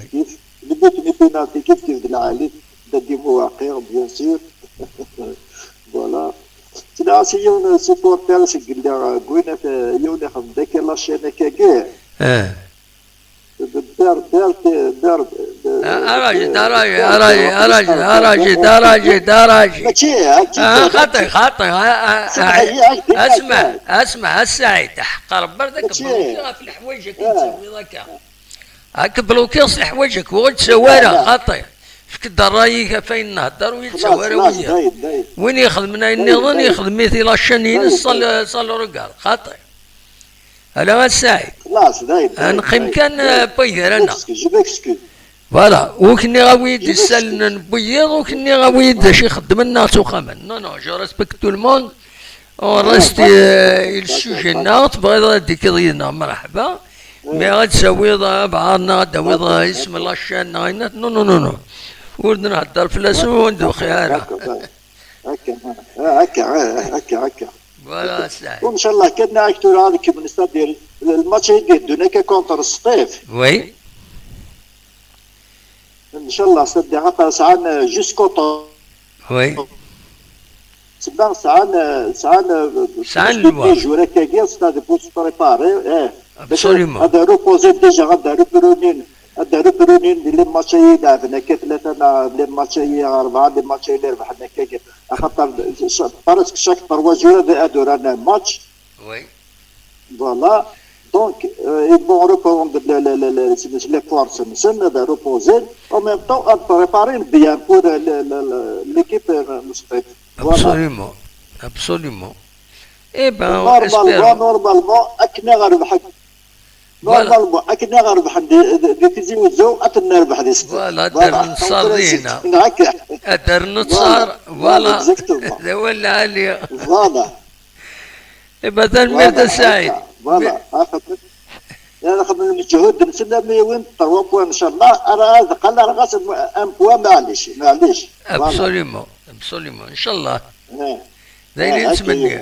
Le but n penalty kif kif d lɛali. Dadi Mouaqir, bien sûr. Voilà. Ttnaɣ-as i yiwen supporter seg lliɣ, euh, Gwinat, euh, yiwen ixdem daki la chaîne akkagi. Eh. Ber, ber, ber, ber, ah, arajid, arajid, arajid, arajid, arajid, arajid, arajid. Mačči, ah, xaṭi, xaṭi, ah, ah, ah, asma, asma, a Saɛid, ḥeqq Rebbi, ad k-blokiɣ ɣef leḥwayeǧ akka i tettawiḍ akka. Ad k-blokiɣ s leḥwayeǧ akka, ur d-ttawi ara, xaṭi. Efk-d ṛṛay-ik ɣef wayen nhedder, ur yettawi ara wiyaḍ. Win ixedmen ayen nniḍen, ixdem-it i la chaîne-ines, sans le, sans le regard, xaṭi. Ala a Saɛid. Xlaṣ, dayen, dayen, ad neqqim kan, dayen, euh, n wayen gar-aneɣ. Voilà, ur k-nniɣ awi-yi-d isallen n wiyiḍ, ur k-nniɣ awi-yi-d d acu ixeddmen neɣ s uxxamen. Non, non, je respecte tout le monde. On reste, euh, i le sujet-nneɣ, tebɣiḍ ad d-tikiḍ yid-neɣ, mreḥba. Mais ad d-tawiḍ abɛaḍ neɣ ad d-tawiḍ isem n la chaîne neɣ ayen, non, non, non, non. Ur d-nhedder fell-as, ur d-newqi ara. Akka, akka, akka, akka. Voilà, Saɛid. Ncallah kan, nniɣ-ak tura ad kemmlen, c'est-à-dire, lmatch i d-yeddun akka contre Sṭif. Oui. Ncallah, c'est-à-dire, atan sɛan, euh, jusqu'au temps. Oui. Sebba sɛan, euh, sɛan, euh, sɛan lweqt. Dix jours akkagi, c'est-à-dire, pour se préparer, eh. Absolument. Ad reposer déjà, ad reprunin, ad reprunin di les matchs i lɛebn akka tlata neɣ les matchs i rebɛa, les matchs i rebḥen akkagi. Axaṭer, presque chaque trois jours ad, ad uran match. Oui. Voilà. Donc, euh, ils vont reprendre le, le, le, le, les forces, ad reposer. En même temps, ad préparer bien pour le, le, le, l'équipe, euh, n Sṭif. Voilà. Absolument. Absolument. Eh ben, normalement, espérons. Normalement, akken ara rebḥen. Voilà. Normalement, akken ara rebḥen di, di, di Tizi Wezzu, ad nerbeḥ di Sṭif. Voilà, ad d-nerr nṣar dinna. Ad d-nerr nṣar, voilà. Voilà, exactement. D awal lɛali. Voilà. Eh ben, tanemmirt a Saɛid. Voilà, axaṭer, ya, nxeddem lmeǧhud-nsen, armi win trois points, ncallah, ara ad qqaleɣ ɣas un point, maɛlic, maɛlic. Voilà. Absolument, absolument, ncallah. Eh. D ayen i nettmenni.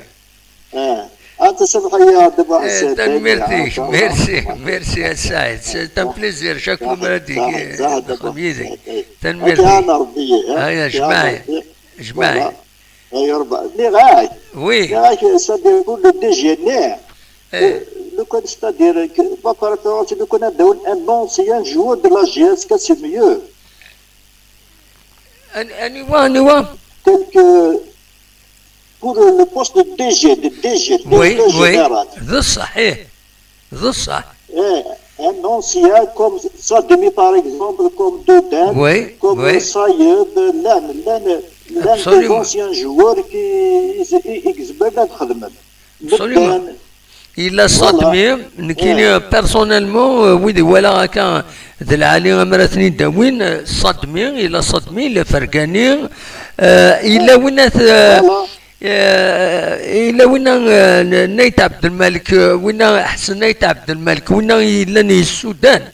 Eh, ad tsamḥeḍ-iyi a Dda Muḥend. Eh, tanemmirt-ik. Merci, merci a Saɛid. C'est un plaisir chaque fois mi ara d-nexdem yid-k. Tanemmirt-ik. Aya, jmaɛ. Jmaɛ. Ay Rebbi. Nniɣ-ak. Oui. Nniɣ-ak, c'est-à-dire, pour le D G-nni, eh, lukan, c'est-à-dire, que, ma préférence, lukan ad d-awin un ancien joueur de la J S K, c'est mieux. An-, aniwa, aniwa? Tel que pour le poste de D G, de D G, oui, directeur général. D ṣṣeḥ, ih. D ṣṣeḥ. Eh, un ancien comme Sadmi, par exemple, comme Dodane, comme Sayed, llan, llan, llan des anciens joueurs qui, i, i, i izemren ad xedmen. Absolument. Yella Sadmi, nekkini, personnellement, euh, wid i walaɣ akka d lɛali ammer ad ten-id-awin, euh, Sadmi, yella Sadmi, yella Fergani, euh, yella win at, euh, euh, yella winna, euh, N-, Nayt Ɛebdelmalek, euh, winna Ḥsen Nayt Ɛebdelmalek, winna yellan i Sudan,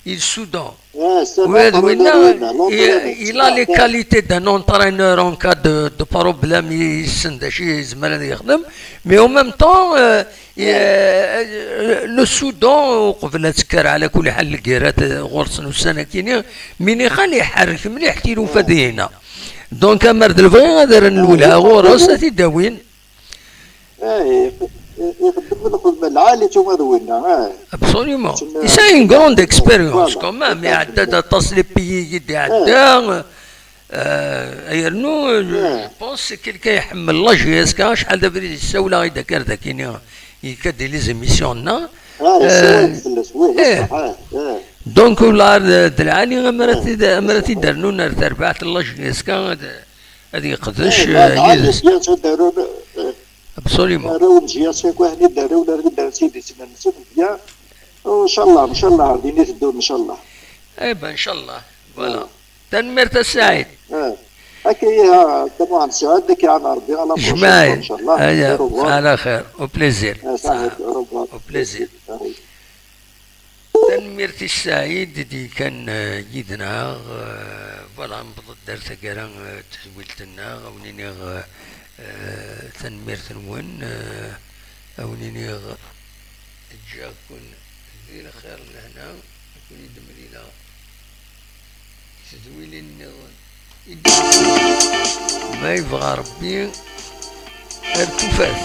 i Sudan. Ula d winna, il a les qualités d'un entraîneur en cas de, de problème, yessen d acu yezmer ad yexdem, mais en même temps, euh, euh, le Soudan, uqbel ad tekker ɛla kulli ḥal lgirra ɣur-sen ussan-akini, Minihan iḥerrek mliḥ tilufa dinna. Donc, amer d lebɣi ad rren lwelha ɣur-s, ad t-id-awin. Ixeddem lxedma lɛali tuma d winna. Absolument. Yesɛa une grande expérience quand même. Iɛedda-d aṭas les pays i d-iɛedda. Yernu, je pense, c'est quelqu'un iḥemmel la J S K, acḥal d abrid yessawel-aɣ-id akka ar dakini, yekka-d i les émissions-nneɣ. Donc, ula d lɛali amara t-id-rnun ar terbaɛt n la J S K, ad yeqdec yid-s. Absolument. Arraw n J S K akk akken i d-arraw, la d-arraw s idis-nsen, bien. Ncallah, ncallah, din i teddun, ncallah. Eh ben, ncallah. Voilà. Tanemmirt a Saɛid. Akka iha, tamuɛent Saɛid, ad k-iɛan Rebbi, à la prochaine fois, ncallah. Aya, ɛla xir, au plaisir. Au plaisir. Tanemmirt i Saɛid i d-yekkan yid-neɣ. Voilà, newweḍ-d ar taggara n tedwilt-nneɣ, a wen-iniɣ tanemmirt-nwen, a wen-iniɣ ǧǧiɣ-ken di lxir n lehna, a ken-id-mlileɣ. Tedwilin nniḍen i d-, ma yebɣa Rebbi, ar tufat.